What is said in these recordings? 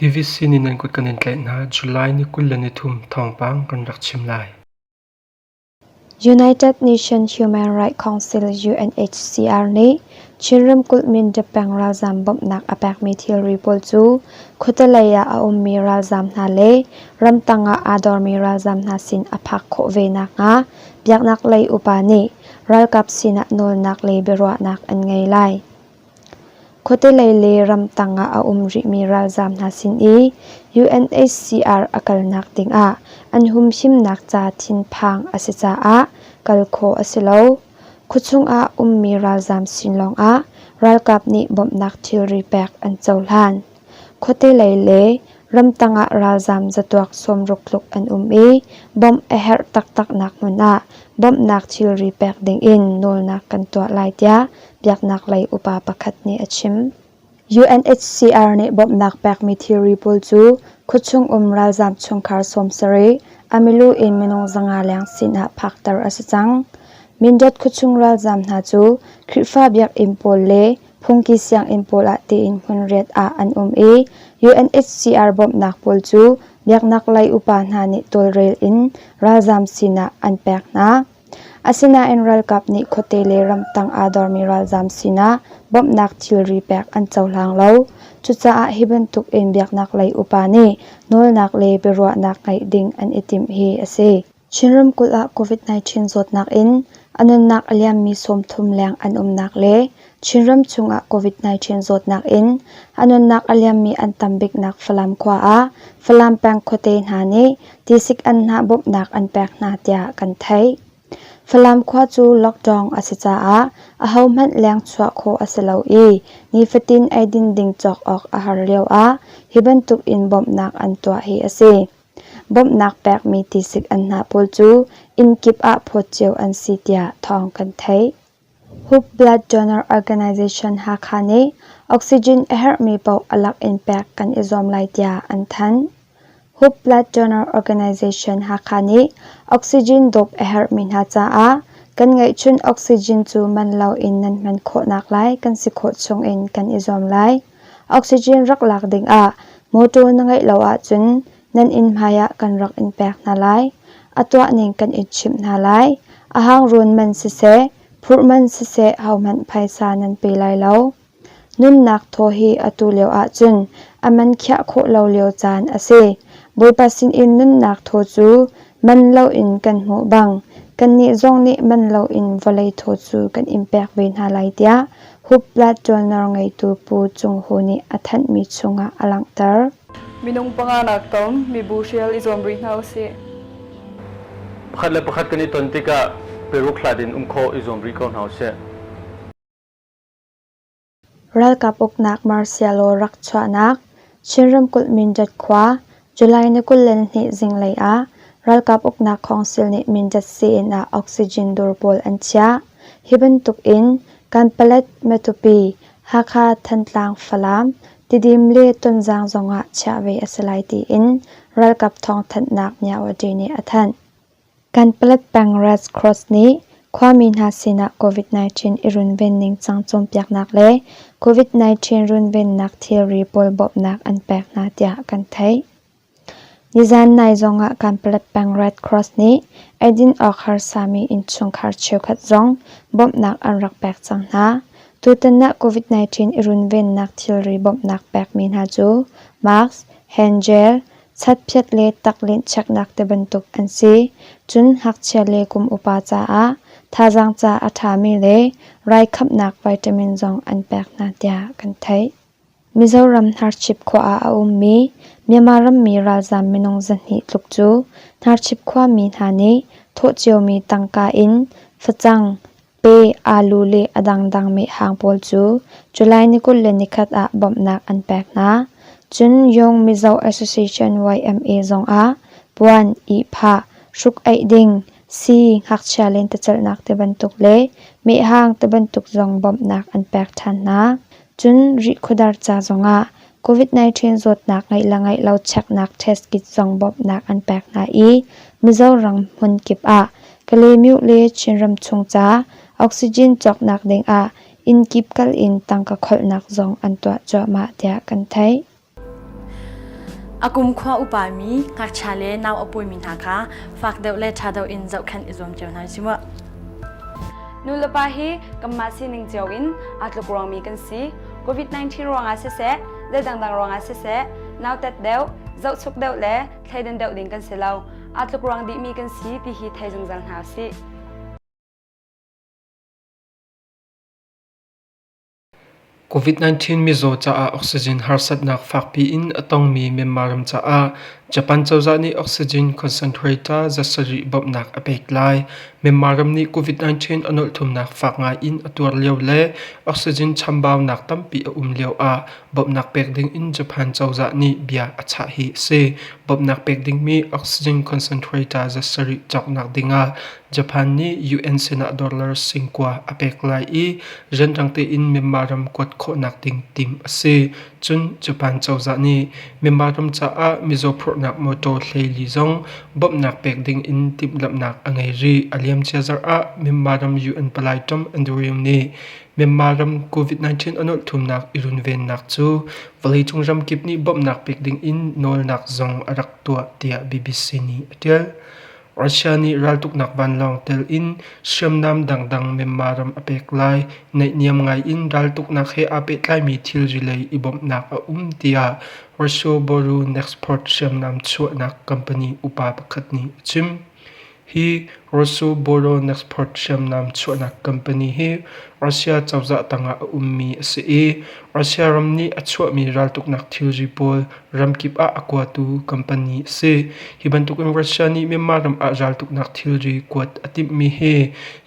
TVC nih nan kut kan in tlaih hna. July ni 23 thawngpang kan rak chim lai. United Nations Human Rights Council UNHCR nih Chin ramkulh Mindat peng ralzaam bawmhnak a pekmi thilri pawl cu khuate lei ah a ummi ralzaam hna le ramtang ah aa dormi ralzaam hna sin a phak khawh ve nakhnga biaknak lei upa nih ralkap sinah nawlnak le biaruahnak an ngei lai. Khuate lei le ramtang ah a um rihmi ralzaam hna sin i UNHCR a kalnak dingah an humhimnak ca thinphang a si caah kal khawh a si lo. Khuachung ah ummi ralzaam sin lawngah ralkap nih bawmhnak thilri pek an cohlan. Khuate lei le ramtang ah ralzaam zatuak sawmruk tluk an um i bawmh a herh taktaknak hmun ah bawmhnak thilri pek dingin nawlnak kan tuah lai tiah biaknak lei upa pakhat nih a chim. UNHCR nih bawmhnak pekmi thilri pawl cu khuachung um ralzaam chungkhar 70, a milu in minung 500 leng sinah phakter a si cang. Mindat khuachung ralzaam hna cu Khrihfa biakinn pawl le phungki sianginn pawl ah tiin hmunriat ah an um i UNHCR bawmhnak pawl cu biaknak lei upa hna nih tawlrel in ralzaam sinah an pek hna. Asinain ralkap nih khuate le ramtang aa dormi ralzaam sinah bawmhnak thilri pek an cohlang lo. Cucaah hi bantuk in biaknak lei upa nih nawlnak le biaruahnak ngeih ding an i timh hi a si. Chin ramkulh ah COVID-19 zawtnak in a nunnak a liammi 30 leng an umnak le Chinram chungah COVID-19 zawtnak in a nunnak a liammi an tam biknak Falam khua ah Falam peng khuate hna nih tisik anhnah bawmhnak an pek hna tiah kan theih. Falam khua cu lockdown a si caah ahohmanh leng chuah khawh a si lo i nifatin eidin ding cawk awk a har lio ah hi bantuk in bawmhnak an tuah hi a si. Bawmhnak pekmi tisik anhnah pawl cu inn kip ah phawt cio an si tiah thawng kan theih. Hope Blood Donor Organization Hakha nih oxygen a herhmi paoh a lak in pek kan i zuam lai tiah an thanh. Hope Blood Donor Organization Hakha nih oxygen dawp a herhmi hna caah kan ngeihchun oxygen cu man loin nan hman khawhnak lai kan si khawh chungin kan i zuam lai. Oxygen rak lak dingah mawtaw na ngeih lo ahcun nan inn hmai ah kan rak in pek hna lai. A tuah ning kan in chimh hna lai. A hangrun man siseh, phurh man siseh hohmanh phaisa nan pe lai lo. Nunnak thaw hi atu lio ahcun a man khiah khawh lo lio caan a si. Bawipa sinin nunnak thaw cu man loin kan hmuh bang, kannih zong nih man loin vawlei thaw cu kan in pek ve hna lai tiah Hup Blood Donor ngeitu Pu Cung Hu nih a thanhmi chungah a langhter. Minung panganak tom mibu hrial i zuam rih hna usih. Pakhat le pakhat kan i ton tikah peruk hlat in um khawh i zuam rih ko hna usih. Ralkap uknak martial law rak chuahnak Chin ramkulh Mindat khua July ni 22 zinglei ah ralkap uknak council nih Mindat sii-inn ah oxygen dur pawl an chiah. Hi bantuk in Kanpalet, Matupi, Hakha, Thantlang, Falam, Tidim le Tonzang zongah chiah ve a si lai tiin ralkap thawngthanhnak Myawaddy nih a thanh. Kanpalet peng Red Cross nih khuami hna sinah COVID-19 i runven ningcang cawnpiaknak le COVID-19 runvennak thilri pawl bawmhnak an pek hna tiah kan theih. Nizan nai zongah Kanpalet peng Red Cross nih eidin awk harsami innchungkhar cheukhat zong bawmhnak an rak pek cang hna. Tutan ah COVID-19 i runvennak thilri bawmhnak pekmi hna cu mask, hand gel, chatphiat le taklinh cheknak tibantuk an si. Cun ngakchia le kum upa caah thazaang ca a ṭhami le raikhamnak vitamin zong an pek hna tiah kan theih. Mizoram Hnarchip khua ah a ummi Myanmar rammi ralzaam minung 200 tluk cu Hnarchip khuami hna nih thawh ciomi tangka in facang, pe, aalu le a dangdang mehhang pawl cu July ni 21 ah bawmhnak an pek hna. Cun Yong Mizo Association YMA zong ah puan, ihphah, hruk-aih ding, sii, ngakchia lentecelhnak tibantuk le mehhang tibantuk zong bawmhnak an pek ṭhan hna. Cun rihkhawdar ca zongah COVID-19 zawtnak ngeih le ngeih lo cheknak test kit zong bawmhnak an pek hna i Mizoram hmun kip ah Kalaymyo le Chinram chung ca oxygen cawknak dingah inn kip kal in tangka kholhnak zong an tuah cuahmah tiah kan theih. A kumkhua upami ngakchia le nau a pawimi hna kha fak deuh le ṭha deuh in zohkhenh i zuam cio hna usih mu. Nulepa hi kanmah sining cio in aa tluk ruangmi kan si. COVID-19 ruangah siseh, zei dangdang ruangah siseh, nautat deuh, zohchuk deuh le thleidan deuh ding kan si lo. Aa tluk ruang dihmi kan si ti hi thei zungzal hna usih. COVID-19 mizaw caah oxygen harsatnak fakpi in a tongmi Myanmar ram caah Japan cozah nih oxygen concentrator 700 bawmhnak a pek lai. Myanmar ram nih COVID-19 a nolhthumnak fak ngai in a tuar lio le oxygen chambaunak tampi a um lio ah bawmhnak pek ding in Japan cozah nih bia a chah hi a si. Bawmhnak pek dingmi oxygen concentrator 700 cawknak ding ah Japan nih UN sinah dollar singkua a pek lai i rianrang tein Myanmar ram kuat khawhnak ding timh a si. Cun Japan cozah nih Myanmar ram caah mizaw phurhnak mawṭaw 14 zong bawmhnak pek ding in timhlamhnak a ngei rih. A liamcia zarh ah Myanmar ram UN palai Tom Andrew nih Myanmar ram COVID-19 a nolhthumnak i runvennak cu vawleicung ramkip nih bawmhnak pek ding in nawlnak zong a rak tuah tiah BBC nih a ṭial. Russia nih raltuknak vanlawng tel in hriamnam dangdang Myanmar ram a pek lai. Naihniam ngai in raltuknak he aa pehtlaimi thilri lei i bawmhnak a um tiah Rosoboronexport hriamnam chuahnak company upa pakhat nih a chim. Hi Rosoboronexport hriamnam chuahnak company hi Russia cozah tangah a ummi a si i Russia ram nih a chuahmi raltuknak thilri pawl ramkip ah a kuatu company a si. Hi bantukin Russia nih Myanmar ram ah raltuknak thilri kuat a timhmi hi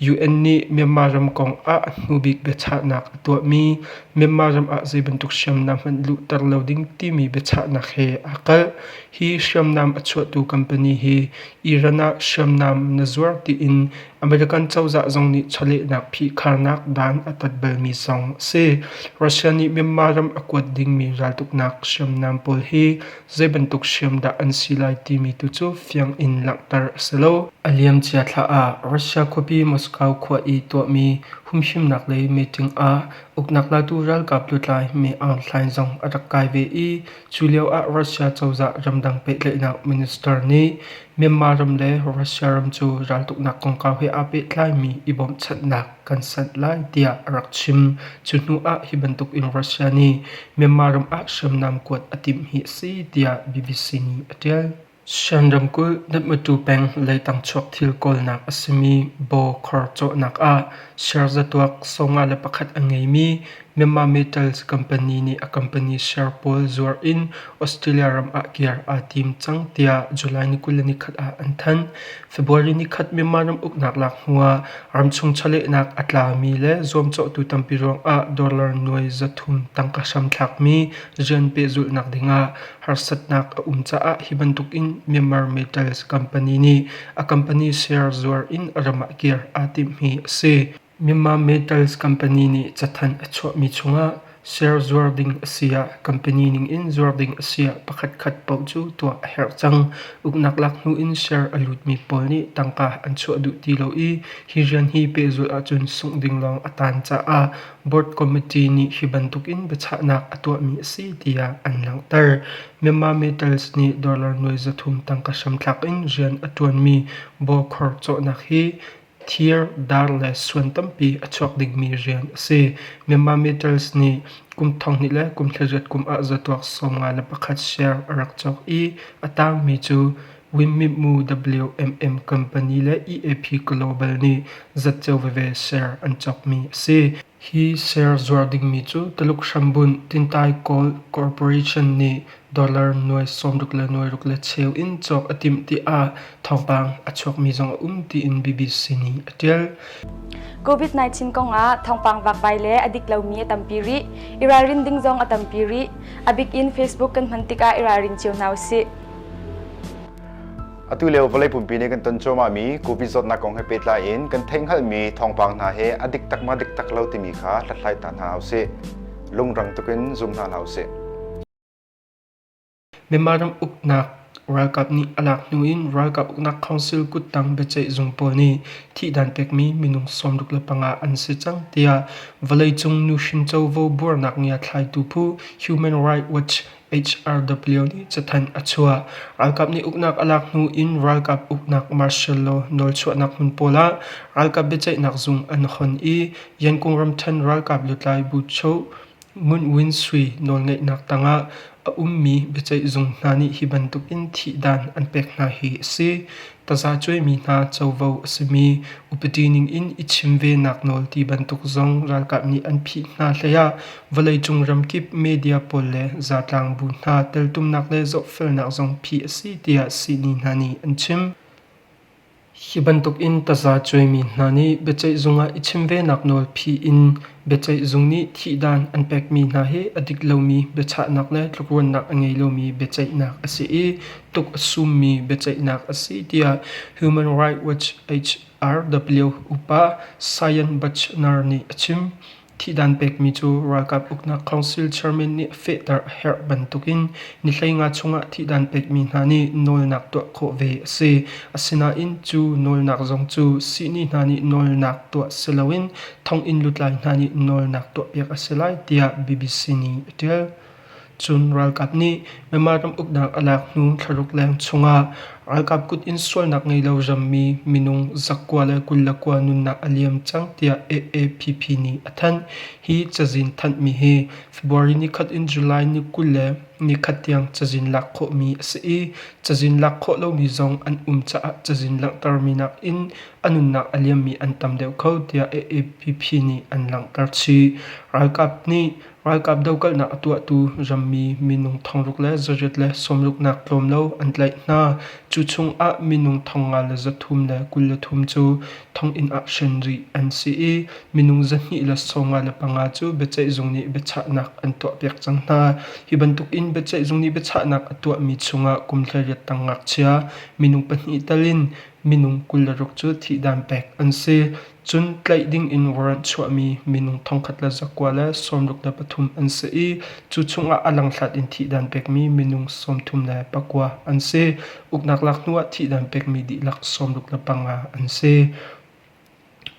UN nih Myanmar ram kong ah a hnubik biachahnak a tuahmi Myanmar ram ah zei bantuk hriamnam hmanh luhter lo ding timi biachahnak he aa kalh. Hi hriamnam a chuahtu company hi Iran ah hriamnam na zuar tiin American cozah zong nih chawlehnak phihkharnak dan a tat balmi zong a si. Russia nih Myanmar ram a kuat dingmi raltuknak hriamnam pawl hi zei bantuk hriam dah an si lai timi tu cu fiang in langhter a si lo. A liamcia thla ah Russia khuapi Moscow khua i tuahmi humhimnak lei meeting ah uknak latu ralkap lutlai Min Aung Hlaing zong a rak kai ve i cu lio ah Russia cozah ramdang pehtlaihnak minister nih Myanmar ram le Russia ram cu raltuknak kongkau he aa pehtlaimi i bawmhchanhnak kan sanh lai tiah a rak chim. Cu hnu ah hi bantuk in Russia nih Myanmar ram ah hriamnam kuat a timh hi a si tiah BBC nih a ṭial. Shan ramkulh Natmatu peng leitang chuak thil kawlnak a simi Bo khor cawhnak ah share zatuak 51 a ngeimi Myanmar Metals company nih a company share pawl zuar in Australia ram ah kir aa tim cang tiah July ni 21 ah an thanh. February nikhat Myanmar ram uknak lak hnuah ramchung chawlehnak a tlami le zuamcawhtu tampi ruangah dollar nuai 300 tangka hramthlakmi rian pehzulhnak dingah harsatnak a um caah hi bantukin Myanmar Metals company nih a company share zuar in a ram ah kir aa timh hi a si. Myanmar Metals Company nih cathanh a chuahmi chungah share zuar ding a si ah company ningin zuar ding a si ah pakhatkhat paoh cu tuah a herh cang. Uknak lak hnu in share a lutmi pawl nih tangka an chuah duh ti lo i hi rian hi pehzulh ahcun sungh ding lawng a taan caah board committee nih hi bantukin biachahnak a tuahmi a si tiah an langhter. Myanmar Metals nih dollar nuai 300 tangka hramthlak in rian a ṭuanmi bawkhor cawhnak hi Thir, dar le suan tampi a chuak dingmi rian a si. Myanmar Metals nih kum 2000 le kum 18 kum ah zatuak 51 share a rak cawk i a tangmi cu Winmipmu WMM Company le EAP Global nih zatceo veve share an cawkmi a si. Hi share zuar dingmi cu Tuluk hrambunh Tintai Gold Corporation nih dollar nuai 60 le nuai ruk le cheu in cawk a timh tiah thawngpang a chuakmi zong a um tiin BBC nih a ṭial. COVID-19 kongah thawngpang vakvai le a dik lomi a tampi rih. I ralrin ding zong a tampi rih. A bik in Facebook kan hman tikah i ralrin cio hna usih. Atu lio vawlei pumpi nih kan ton cuahmahmi Covid zawtnak kong he pehtlai in kan theihhngalhmi thawngpang hna he a dik tak ma dik tak lo timi kha hlathlai ta hna usih. Lungrang tukin zum hna hlah usih. Myanmar ram uknak Ralkap nih a lak hnu in ralkap uknak council kuttang biaceih zung pawl nih thihdan pekmi minung 65 an si cang tiah vawleicung nuhrin covo buarnak ngiathlaitu phu Human Rights Watch HRW nih cathanh a chuah. Ralkap nih uknak a lak hnu in ralkap uknak martial law nawlchuahnak hmun pawl ah ralkap biaceihnak zung an hon i Yangon ramṭhen ralkap lutlai Buchoh Ngun Win Sui nawlngeihnak tangah a ummi biaceihzung hna nih hi bantukin thihdan an pek hna hi a si. Taza cuaimi hna covo a simi upadi ningin i chim venak nawl ti bantuk zong ralkap nih an phih hna hleiah vawleicung ramkip media pawl le zatlang bu hna teltumnak le zohfelnak zong phih a si tiah sihni hna nih an chim. Hi bantukin taza cuaimi hna nih biaceihzung ah i chim venak nawl phi in biaceihzung nih thihdan an pekmi hna hi a dik lomi biachahnak le tlukruannak a ngei lomi biaceihnak a si i tuk a summi biaceihnak a si tiah Human Rights Watch HRW upa Sayan Bachner nih a chim. Thihdan pekmi cu ralkap uknak council chairman nih a fehter a herh bantukin ni 15 chungah thihdan pekmi hna nih nawlnak tuah khawh ve a si. Asinain cu nawlnak zong cu sihni hna nih nawlnak tuah si loin thonginn lutlai hna nih nawlnak tuahpiak a si lai tiah BBC nih a ṭial. Cun ralkap nih Myanmar ram uknak a lak hnu thlaruk leng chungah ralkap kut in sualnak ngei lo rammi minung 929 nunnak a liam cang tiah AAPP nih a thanh. Hi cazin thanhmi hi February nikhat in July ni 21 tiang cazin lak khawhmi a si i cazin lak khawh lomi zong an um caah cazin langhtermi nakin a nunnak a liammi an tam deuh kho tiah AAPP nih an langhter chih. Ralkap nih Ralkap dohkalhnak a tuahtu rammi minung 6860 tlawm lo an tlaih hna. Cu chungah minung 5323 cu thonginn ah hren rih an si i minung 295 cu biaceihzung nih biachahnak an tuahpiak cang hna. Hi bantukin biaceihzung nih biachahnak a tuahmi chungah kum 18 tang ngakchia minung pahnih tal in minung 26 cu thihdan pek an si. Cun tlaih dingin warrant chuahmi minung 1963 an si i cu chungah a langhlat in thihdan pekmi minung 39 an si. Uknak lak hnuah thihdan pekmi dihlak 65 an si.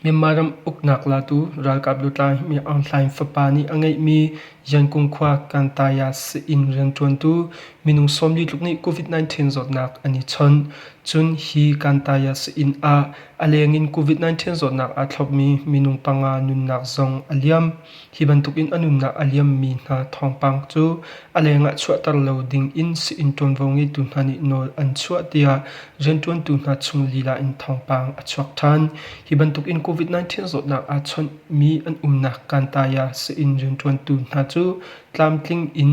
Myanmar ram uknak latu ralkap lutlai Mi Aung Hlaing fapa nih a ngeihmi Yangon khua Kantaya sii-inn rianṭuantu minung 40 tluk nih COVID-19 zawtnak an i chawnh. Cun hi Kantaya sii-inn ah A leng in COVID-19 zawtnak aa thlopmi minung panga nunnak zong a liam. Hi bantukin a nunnak a liammi hna thawngpang cu a leng ah chuahter lo ding in sii-inn ṭuanvo ngeitu hna nih nawl an chuah tiah rianṭuantu hna chung lila in thawngpang a chuak ṭhan. Hi bantukin COVID-19 zawtnak aa chawnhmi an umnak Kantaya sii-inn rianṭuantu hna cu tlamtling in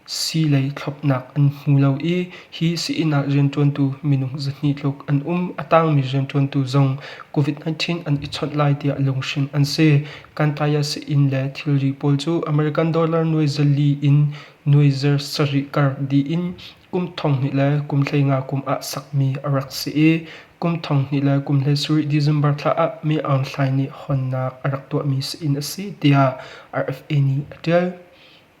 Siilei thlopnak an hmu lo i hi sii-inn ah rianṭuantu minung 200 tluk an um. A tangmi rianṭuantu zong COVID-19 an i chawnh lai tiah lunghrin an si. Kantaya sii-inn le thilri pawl cu American dollar nuai 400 in nuai 7 kar dih in kum 2015 kum ah sakmi a rak si i kum 2017 December thla ah Min Aung Hlaing nih honnak a rak tuahmi sii-inn a si tiah RFA nih a ṭial.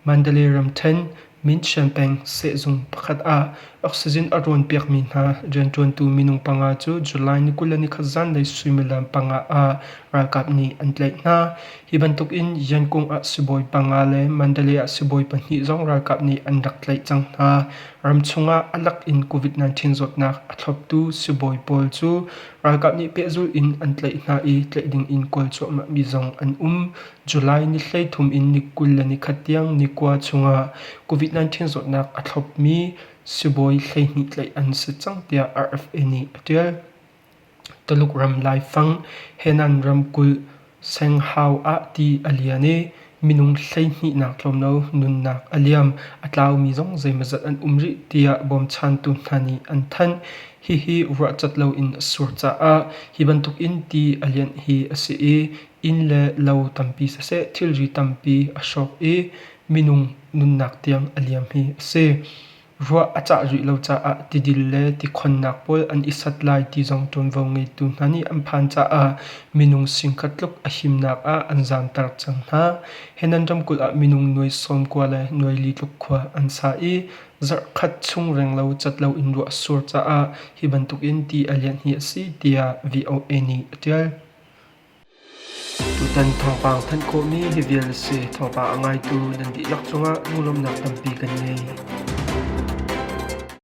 Mandalay ramṭhen Minchian peng sehzung pakhat ah oxygen a rawnpiakmi hna rianṭuantu minung panga cu July ni 21 zanlei suimilam panga ah ralkap nih an tlaih hna. Hi bantukin Yangon ah sibawi panga le Mandalay ah sibawi pahnih zong ralkap nih an rak tlaih cang hna. Ramchung ah a lak in COVID-19 zawtnak a thloptu sibawi pawl cu ralkap nih pehzulh in an tlaih hna i tlaih ding in kawl cuahmahmi zong an um. July ni 33 in ni 21 tiang ni kua chungah COVID-19 zawtnak a thlopmi sibawi 12 tlaih an si cang tiah RFA nih a ṭial. Taluk ram laifang Henan ramkulh Senghau ah ti a lian i minung 12 nak tlawm lo nunnak a liam. A tlaumi zong zeimawzat an um rih tiah bawmchantu hna nih an thanh. Hihi ruahcat loin a sur caah hi bantukin ti a lianh hi a si i Inn le lo tampi siseh thilri tampi a hrawk i minung nunnak tiang a liam hi a si. Ruah a cah rih lo caah tidil le tikhonnak pawl an i sat lai ti zong ṭuanvo ngeitu hna nih an phan caah minung singkhat tluk a himnak ah an zaamter cang hna. Henan ramkulh ah minung nuai 90 le nuai li tluk khua an sa i zarhkhat chung renglo cat loin ruah a sur caah hi bantukin ti a lianh hi a si tiah VOA nih a ṭial. Tutan thawngpang thanh khawhmi hi vial a si. Thawngpang a ngaitu nan dihlak cungah lunglawmhnak tampi kan ngei.